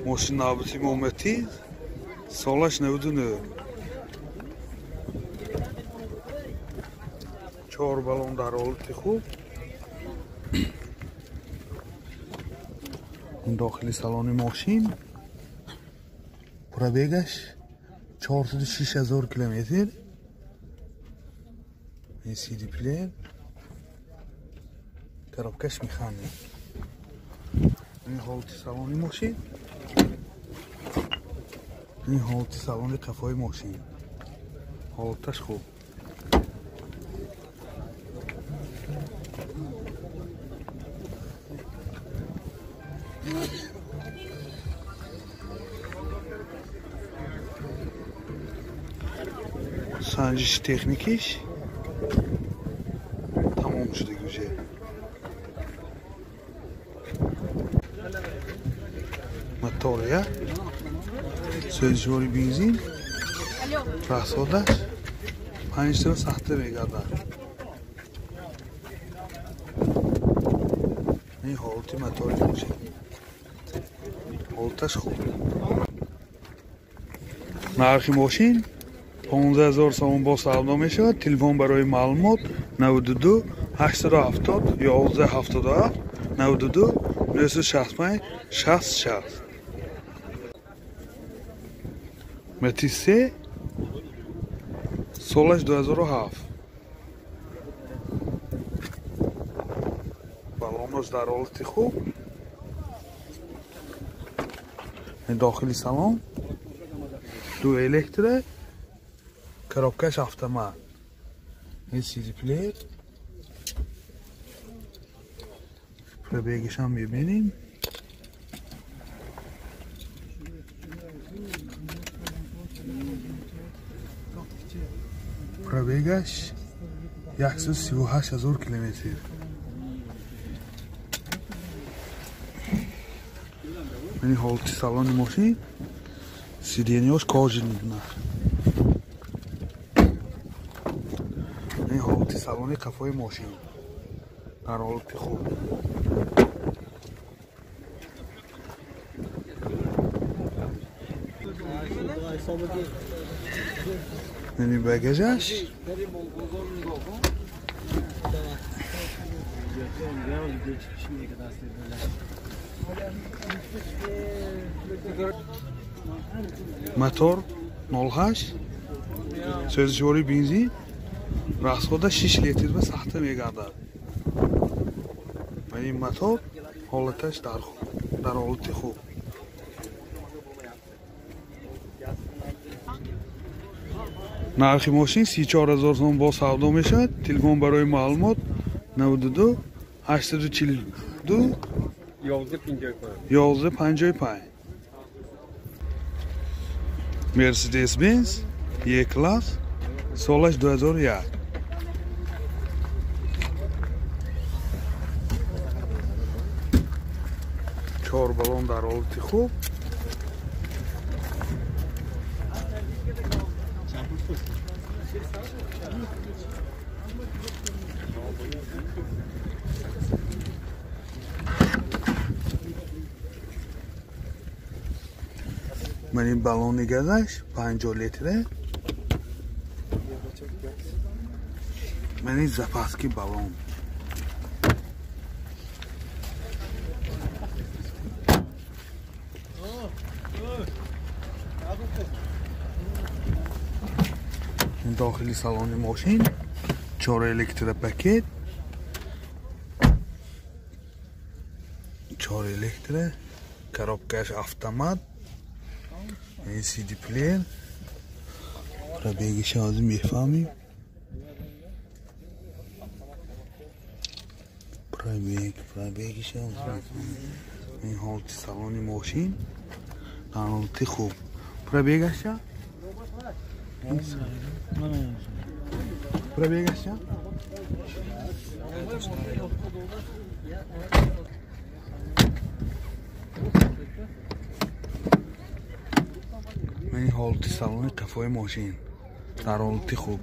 Мошин навбати мо Матиз, солаш 99. Чор баллон дар ҳолати хуб. Дохили салони мошин. Пробегаш 406 ҳазор километр. Ин CD плеер. Коробкаш механик. Ин ҳолати салони мошин. Ин ҳолати салони қафои мошин. Ҳолаташ хуб. Санҷиши техникиш тамом шудаги уже. Мотор як, сӯзишвори бензин, расходаш 5 сахта мегардад. Ин ҳолати мотори мошин. Ҳолаташ хуб. Нархи мошин 15 000 сомон бо савдо мешавад. Телефон барои маълумот 92 870 11 77 92 965 60 60. Матиз 3, солаш 2007. Баллонаш дар ҳолати хуб. Дохили салон ду электро, коробкаш автомат. Ин CD плеер. Пробегаш ҳам мебинем. Пробегаш 138 ҳазор километр. Ин ҳолати салони мошин, сиденьяш кожаный. Ин ҳолати салони қафои мошин дар ҳолати хуб. Ин багажаш. Мотор 0,8, сӯзишвори бензин, расхода 6 литр ба сахта мегардад. Ин мотор ҳолаташ дар ҳолати хуб. Нархи мошин 34 000 сомон бо савдо мешавад. Телефон барои маълумот 92 842 11 55. Mercedes Benz E класс, солаш 2001. Чор баллон дар ҳолати хуб. Ман ин баллони газаш 50 литре. Ман ин запаски баллон. Ин дохили салони мошин 4 электропакет, 4 электро, коробкаш автомат, ин CD плеер. Пробегиш ҳозир мефаҳмем. Пробегиш ҳозир мефаҳмем. Ин ҳолати салони мошин дар ҳолати хуб. Пробегаш ча? Пробегаш ча? Ин ҳолати салони қафои мошин дар ҳолати хуб.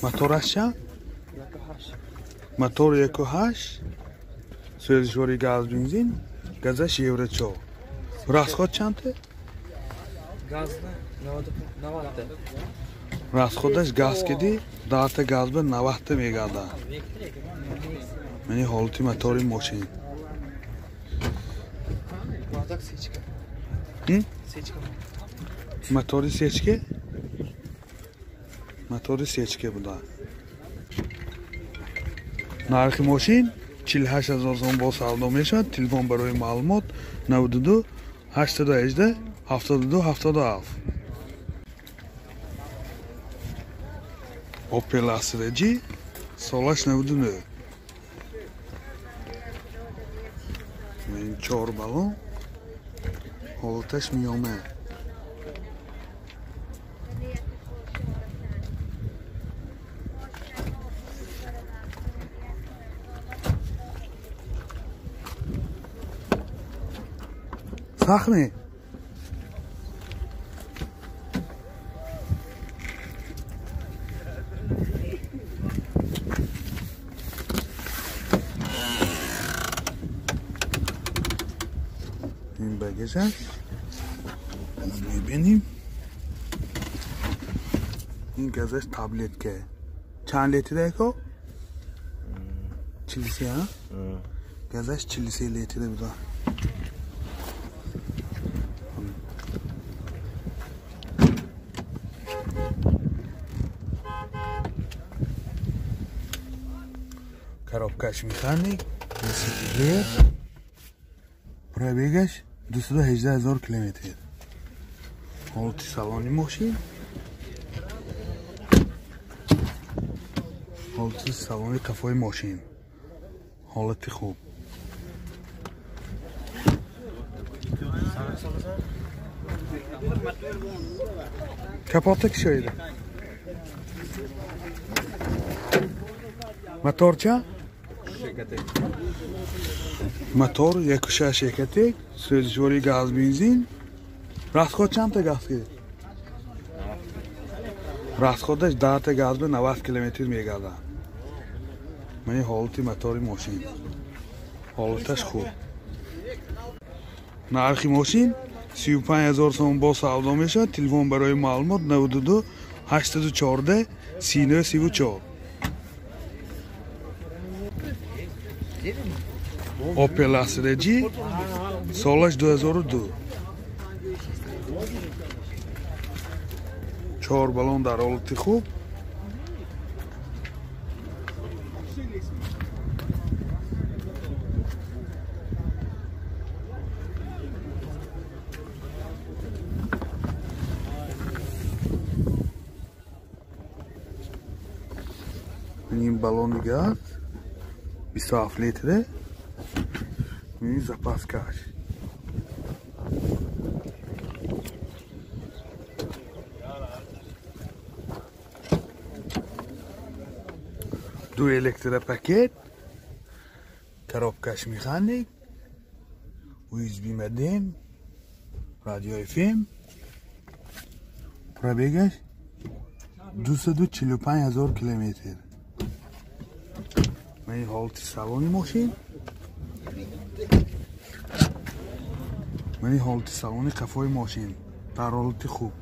Мотораш чанд? Мотор 1.8, сӯзишвори газ бензин, газаш евро 4. Расход чанд? Газда 90. Расходаш газ киди, дата газ ба 90 мегардад. Мани ҳолати мотори мошин. Мотори сечка? Мотори сечка буда. Нархи мошин 48 ҳазор сом бо савдо мешавад. Телефон барои маълумот 92 818 72 77. Opel Astra G, солаш 99. Ин 4 балон, ҳолаташ миёна. Сахни? Ин багажаш мебинем. Ин газаш таблетка. Чанд литр эко? 43 ҳа? Газаш 43 литр буда. Коробкаш механик, CD, пробегаш 218 ҳазор километр. Ҳолати салони мошин, ҳолати салони қафои мошин, ҳолати хуб. Капота кушоида. Мотор ча? Мотор 1.6 Ecotec, сӯзишвори газ бензин. Расход чандта газ кид? Расходаш 10 газ ба 90 километр мегардад. Мани ҳолати мотори мошин. Ҳолаташ хуб. Нархи мошин 35 ҳазор сом бо савдо мешавад. Телефон барои маълумот 92 814 39 34. Opel Astra G, солаш 2002. 4 балон дар ҳолати хуб. Ним балони газ 27 литре. Ин запаскаш. Ду электропакет, коробкаш механик, USB модем, радио FM, пробегаш 245 ҳазор километр. Мани ҳолати салони мошин, мани ҳолати салони қафои мошин дар ҳолати хуб.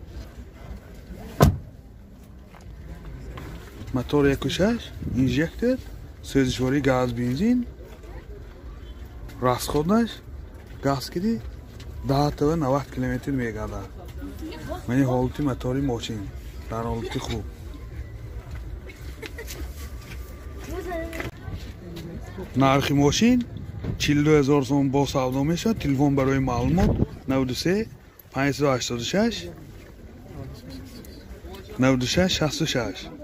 Мотор 1.6, инжектор, сӯзишвори газ бензин, расходаш газ киди 10 90 километр мегардад. Мани ҳолати мотори мошин дар ҳолати хуб. Нархи мошин 42 ҳазор сом бо савдо мешавад. Телефон барои маълумот 93 586 96 66.